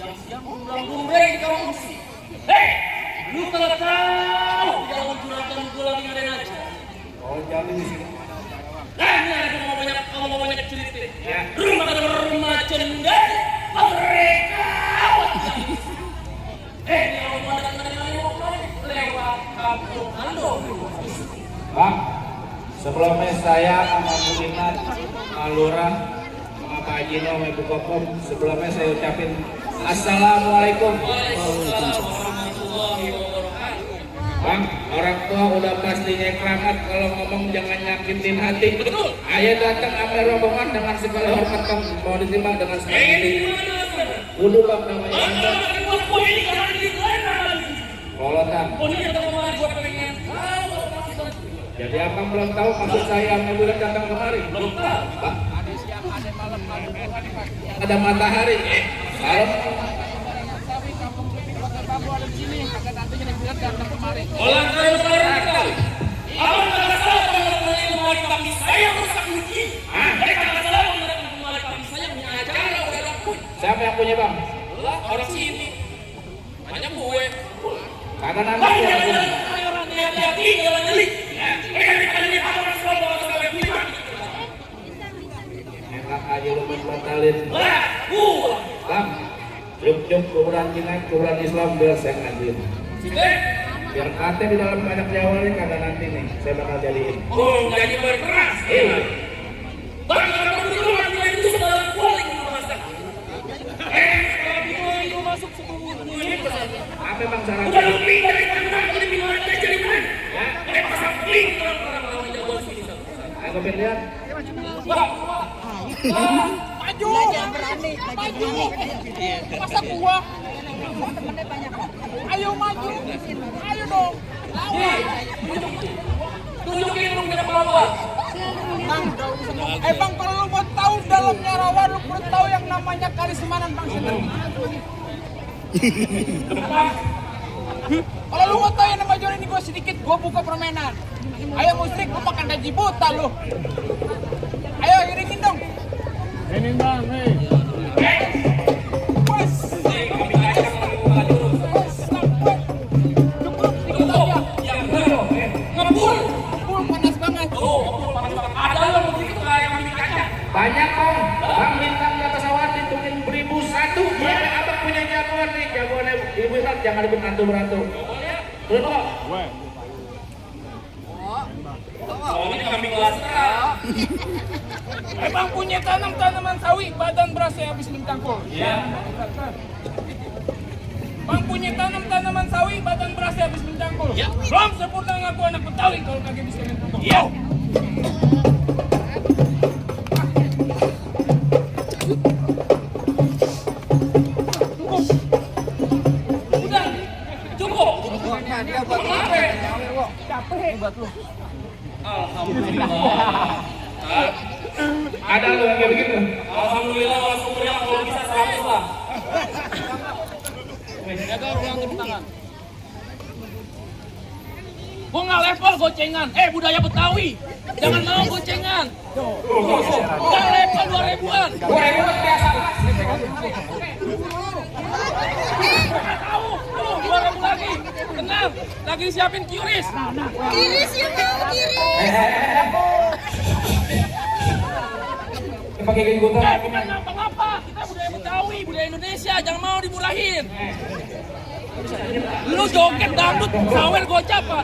siang-siang gumbrang-gumbreng di kampung sih. Hei, lu telah tahu dalam juragan gue lagi ngadain aja. Oh, jadi di sini. Nah, ini ada mau banyak cerita. Ya. Rumah cendana mereka. Ini rumah lewat kampung Ando. Bang, sebelumnya saya sama Bu Inat, Lurah, sama Pak Haji sama Ibu Kokom, sebelumnya saya ucapin Assalamualaikum. Warahmatullahi wabarakatuh. Bang, orang tua udah pastinya keramat kalau ngomong jangan nyakitin hati. Betul. Ayah datang sama rombongan dengan segala hormat, Bang. Mau diterima dengan segala hati. Kudu, Bang, namanya. Kolotan. Jadi abang belum tahu maksud saya mobil datang kemari? Belum tahu. Pak, ada matahari. Kalau Orang kaya tahu. Abang nggak salah mengenai kembali kami saya rusak rugi. Mereka nggak salah mengenai kembali kami saya punya acara udah lakuin. siapa yang punya, Bang? Orang sini. Banyak gue. Kagak nambah ya. Orang hati-hati jalan nyeli. Mereka dikali orang Surabaya sampai punya. Enak aja lu batalin. Lah, Bang, yuk kuburan Cina, kuburan Islam biar saya ngajuin. Biar kate di dalam banyak Jawa nih karena nanti nih saya bakal jadiin. oh jadi berkeras. Bang, kalau begitu lagi itu sedalam kuali masak. Kalau itu masuk sebelum Apa Bang syaratnya? udah lebih dari tangan jadi minuman aja jadi kan. Ya, pasang link orang lawan Jawa sini. Aku pengen lihat. Maju, maju, masa gua ayo maju, ayo dong, Tunjukin lu punya kemampuan. Bang. Bang, kalau lu mau tahu dalamnya rawa, lu perlu tahu yang namanya kali Semanan, Bang. Kalau lu mau tahu yang nama Joni ini gua sedikit, gua buka permainan. Ayo musrik, lu makan gaji buta lu. Ayo iringin dong. Ini Bang, hei. Panas banget. Ada lo begitu kayak minyak kaca. Banyak Bang. Bang bintangnya pesawat hitungin 1001. Berapa abang punya jagoan nih? Jagoannya Ibu Inat jangan dibut hantu-berantu. Terus kok? Oh, ini kambing lastra. Bang punya tanaman sawi, badan berasnya habis mencangkul. Iya. Bang punya tanaman sawi, badan berasnya habis mencangkul. Ya. Belum sempurna ngaku anak Betawi kalau kagak bisa mencangkul. Iya. Udah. Cukup. Capek buat lu. Alhamdulillah. Ada lo yang kayak begitu? Alhamdulillah, alhamdulillah kalau bisa 100 lah. Jaga ruang tangan. Gua nggak level gocengan. Budaya Betawi. Jangan mau gocengan. Nggak level 2000-an. 2000 biasa. Tahu, 2000 lagi. Tenang, lagi siapin QRIS. Kiris ya mau kiris. Pakai genggutan. Bukan ngapa-ngapa. Kita budaya Betawi, budaya Indonesia. Jangan mau dimurahin. Lu joget dangdut, sawer gocapan.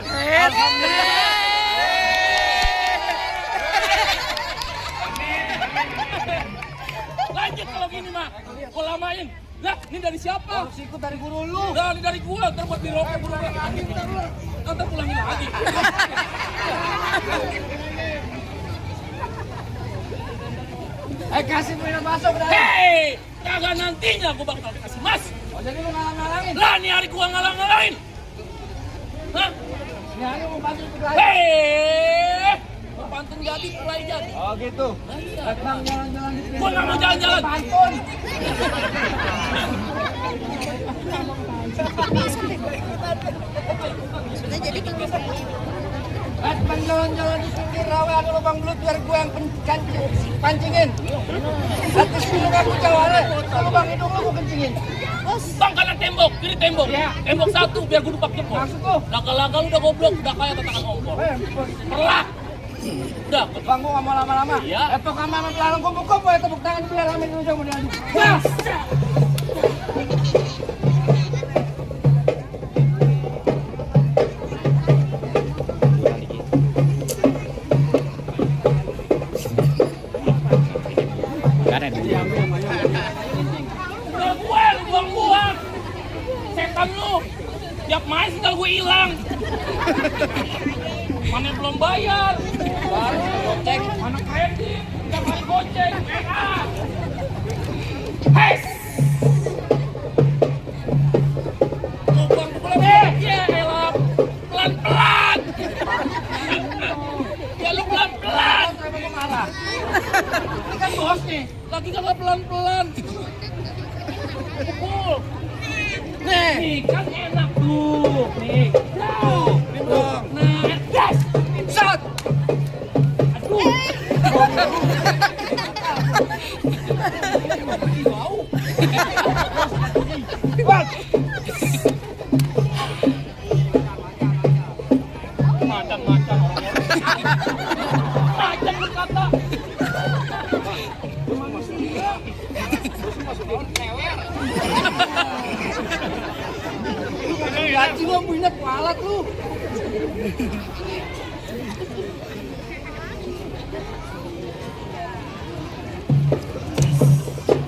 Lanjut kalau gini mah, gua lamain. Lah, ini dari siapa? Ikut dari guru lu. Nah, ini dari gua, ntar buat diroke buru lagi. Ntar pulangin lagi. Kasih minum masuk dah. Hei, kagak nantinya gua bakal kasih mas. Oh, jadi lu ngalang-ngalangin. Lah, ini hari gua ngalang-ngalangin. Hah? Ini hari mau bantu ikut lagi. Hei, mau pantun jadi, mulai jadi. Oh gitu. Nah, iya. Bang jalan-jalan di Gua nggak mau jalan-jalan. Pantun. Sudah jadi Bang jalan-jalan di pinggir rawa ada lubang belut biar gue yang pancingin. Atas minum aku jawara. Lubang hidung lu gue kencingin. oh bos. Bang kanan tembok, kiri tembok. Iya. Tembok satu biar gue dupak jempol. Maksud lu? Laga-laga lu udah goblok, udah kayak tatakan kompor. Bos. Perlak. Udah, Bang, gua nggak mau lama-lama. Iya. Itu kami sama pelarang kumpul-kumpul ya tepuk tangan biar kami dulu jangan diadu. gas. Udah gue, lu buang-buang. Setan lu. Tiap main sendal gue hilang. Mana yang belum bayar? Baru goceng. Mana kredit? Tiap hari goceng. PA. Hei! Lubang pukulan ya elah. Pelan-pelan. Ya lu pelan-pelan. Kenapa gua marah? Ini kan bos nih. Lagi kagak pelan-pelan. Pukul. Nih kan enak tuh. Nih. Tuh. Nah, gas. Shot. Aduh. Bang. Macam-macam orang-orang. Macam berkata. Gaji gua punya kualat lu.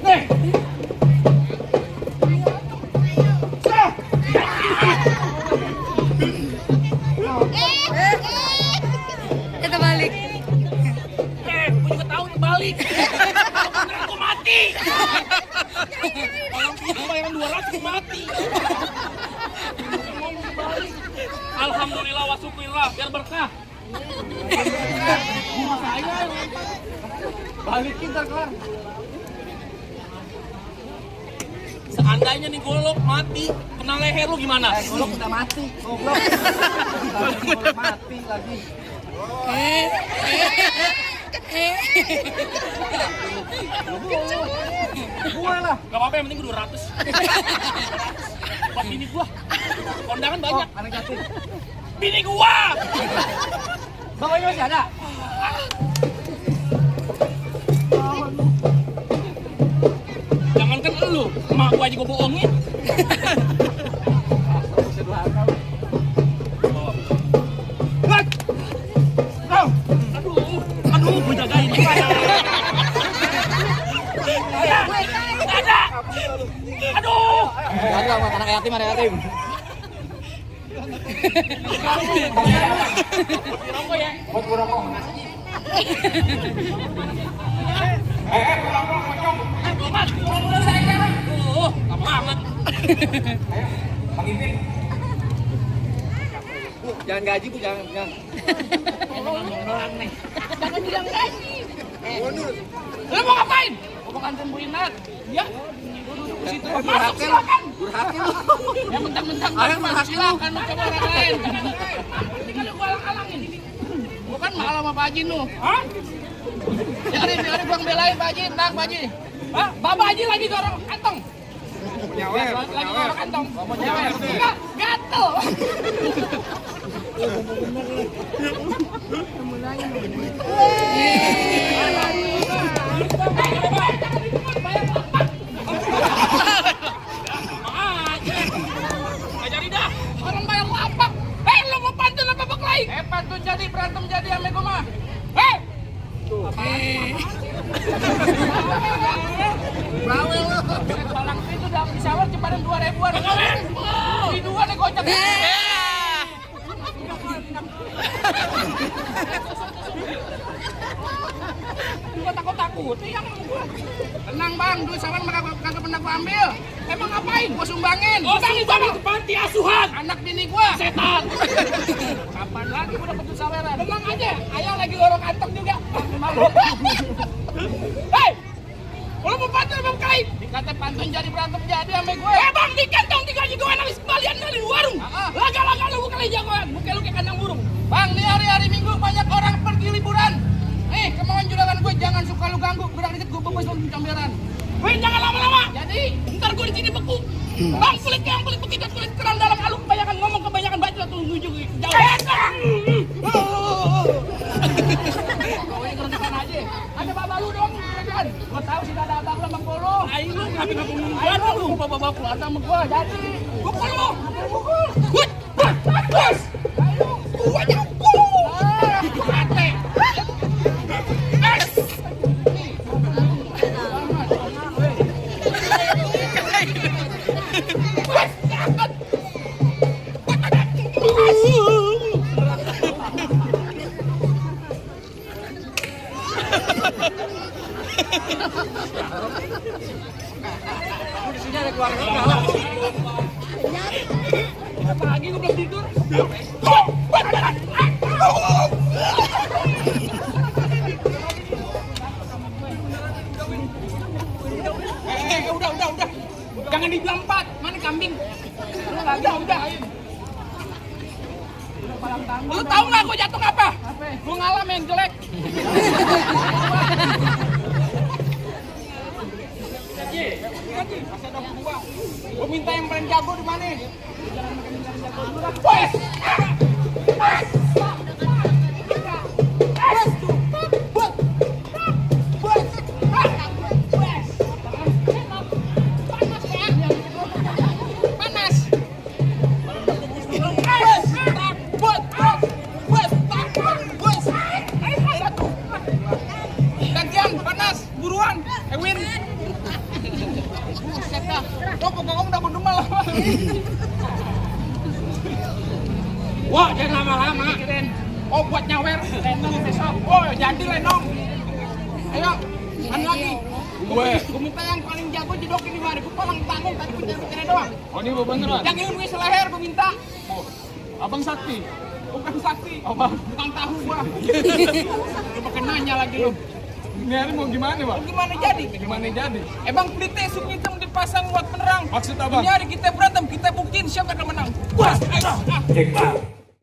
Nih. Sah. Kita balik. Gue juga tahu nih balik. Kalau beneran gue mati. Kalau punya bayaran 200 gue mati. Mau balik. Alhamdulillah wa syukurillah biar berkah. Saya balikin ntar kelar. Seandainya nih golok mati, kena leher lu gimana? Golok udah mati. Goblok. Golok mati lagi. Gua lah. Gak apa-apa yang penting gue 200. Buat bini gua. Kondangan banyak. Anak jatuh. Bini gua. Bapaknya masih ada? Jangankan elu, emak gua aja gua bohongin. Gat! Kau! Aduh, gua jagain. Ada. Aduh. Ada anak yatim, ada yatim. Rokok ya. Buat gue rokok. Mas, pulang saya sekarang. Lama banget. Bang Ipin. Bu, jangan gaji, Bu, jangan. Jangan bilang gaji. Lu mau ngapain? Gua mau kantin Bu Inat. Ya. Situ masuk silakan. Ya mentang-mentang masuk silakan mau coba orang lain. Ini kan gua halang-halangin. Gua kan mahal sama Pak Haji nu. Hah? Biarin gua belain Pak Haji, tenang Pak Haji. Hah? Bapak Haji lagi dorong kantong. Nyawer. Lagi dorong kantong. Enggak, gatel. Orang bayar lapak. Lu mau pantun apa berkelahi? Pantun jadi, berantem jadi ame gua mah. Bawel lu. Palang itu udah di shower ceparan 2.000-an. Di 2 nih kocak. Gua takut-takut yang gua. Tenang Bang, duit sawan kagak pernah gua ambil. Emang ngapain? Gua sumbangin. Sumbangin ke panti asuhan. Anak bini gua setan. Kapan lagi gua dapet duit saweran? Tenang aja, ayah lagi dorong kantong juga. Malu. Hei! Lu mau pantun apa kait? Dikata pantun jadi berantem jadi ame gue. Bang, di kantong digaji gue analis kembalian dari warung. Laga-laga lu kali jagoan, bukan lu kayak kandang burung. Bang, nih hari-hari Minggu banyak orang pergi liburan. Kemauan juragan gue jangan suka lu ganggu, gerak dikit gue bebas untuk camberan. Wih, jangan lama-lama. Jadi, ntar biar gue di sini beku. Bang kulit begitu kulit kerang dalam alu kebanyakan ngomong kebanyakan baca tuh nuju jauh. Pokoknya kerendahan aja. Ada bapak lu dong, kan? Gua tahu sih ada abang Bang Polo. Ayo lu ngapain ngomong lu bapak keluar sama gua jadi. Pukul lu. Pukul. Gut. Bos. Ayo. Gua nyambung. Mate. Pagi gue belum tidur. Udah. Jangan dibilang 4. Mana kambing? Udah. Lu tahu nggak gue jatuh apa? Gue ngalah yang jelek. Gue minta yang paling jago di mana? Wes! Gantian, panas, buruan, Ewin. Pokoknya udah berdua lah. Wah, jangan lama-lama. Oh, buat nyawer. Lenong besok. Oh, jadi lenong. Ayo, mana lagi? Gue minta yang paling jago jedokin di mana? Gue paling tanggung tadi pencet-pencetnya doang. Oh ini beneran? Yang ilmu seleher gue minta. Oh, Abang Sakti? Bukan sakti. Oh bang? Bukan tahu gua. Lu pakai nanya lagi lu. Ini hari mau gimana bang? Gimana jadi? Gimana jadi? Bang pelite sub hitam dipasang buat penerang. Maksud apa? Ini hari kita berantem, kita buktiin siapa yang menang. Wah, Cek.